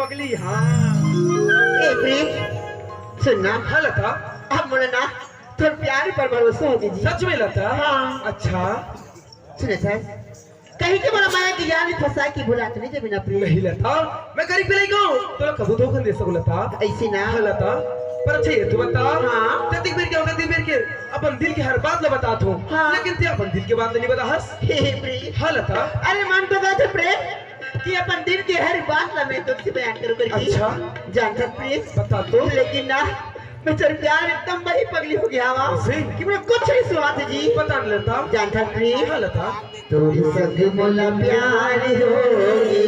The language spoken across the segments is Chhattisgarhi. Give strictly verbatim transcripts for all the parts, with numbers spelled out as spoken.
अगली, हाँ। ए प्रेम, सुन ना। हाँ लता। अब मोला ना तोर प्यार पर भरोसा होगे जी। सच में लता? हाँ। अच्छा। सुन सर, कहीं के मोला माया के जाल में फंसा के भुला तो नहीं जबे ना प्रेम। नहीं लता, मैं गरीब के लइका हूँ, तोला कभू धोखा नहीं दे सकूँ लता। ऐसे ना। हाँ लता, पर अच्छा ये तो बता, हाँ। तैं अतेक बेर के, अतेक बेर के अपन दिल के हर बात ला बतात हस, हाँ। लेकिन तैं अपन दिल के बात ला नहीं बता हस। हे प्रेम। हाँ लता। अरे मन तो कहत हे प्रेम कि अपन दिल के हर बात ला मैं तुझसे बयान करूँ करके। अच्छा। जानत हस प्रेम? बता तो। लेकिन ना, मैं तोर प्यार एकदम बड़ी पगली हो गया हूँ। कैसे? कि मोला कुछ नहीं सुहात जी। बता ना लता। जानत हस प्रेम? हाँ लता। तोर संग मोला प्यार होगे,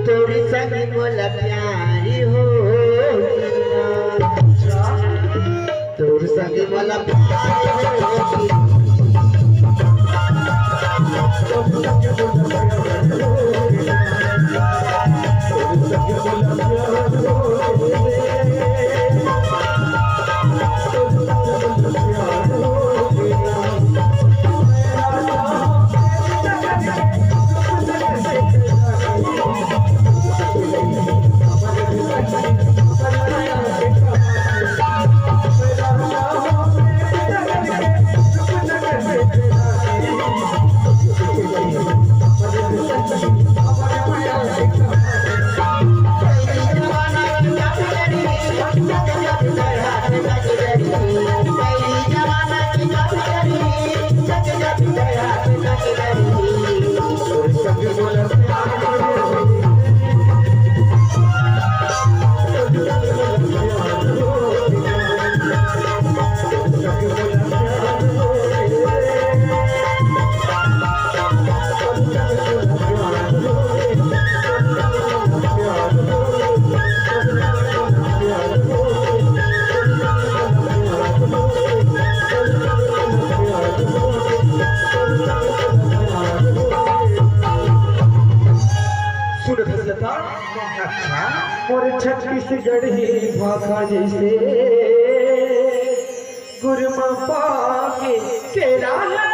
तोर संग मोला प्यार होगे, तोर संग मोला प्यार होगे। सुनत हस लता? अच्छा। मोर छत्तीसगढ़ी भाखा जइसे गुर म पाके केरा ल